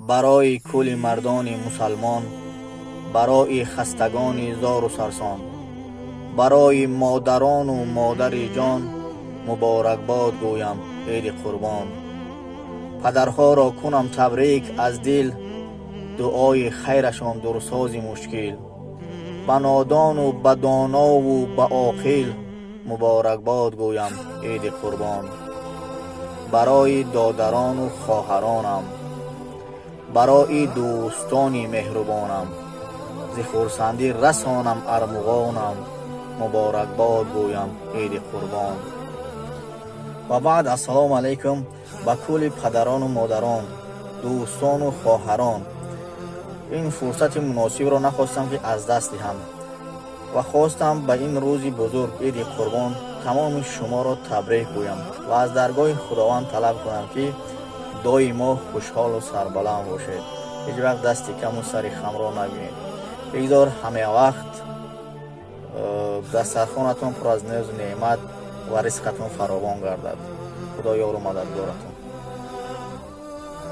Барои кулли мардони мусалмон, барои хастагони зору сарсон, барои модарону модари ҷон муборакбод гӯям Иди Қурбон. Падарҳоро кунам табрик аз дил, дуои хайрашон дурсози мушкил. Ба нодону ба донову ба оқил муборакбод гӯям Иди Қурбон. Барои додарону хоҳаронам, барои дӯстони меҳрубонам, зи хурсандӣ расонам армуғонам, муборакбод гӯям Иди Қурбон. Ва баъд, ассалому алайкум ба кулли падарону модарон, дӯстону хоҳарон. Ин фурсати муносибро нахостам, ки аз даст диҳам, ва хостам ба ин рӯзи бузург, Иди Қурбон, тамоми шуморо табрик гӯям ва аз даргоҳи Худованд талаб кунам, ки доимо хушҳолу сарбаланд бошед, ҳеҷ вақт дасти каму сари хамро набинед. Бигзор ҳамавақт дастархонатон пур аз нозу неъмат ва ризқатон фаровон гардад. Худо ёру мададгоратон.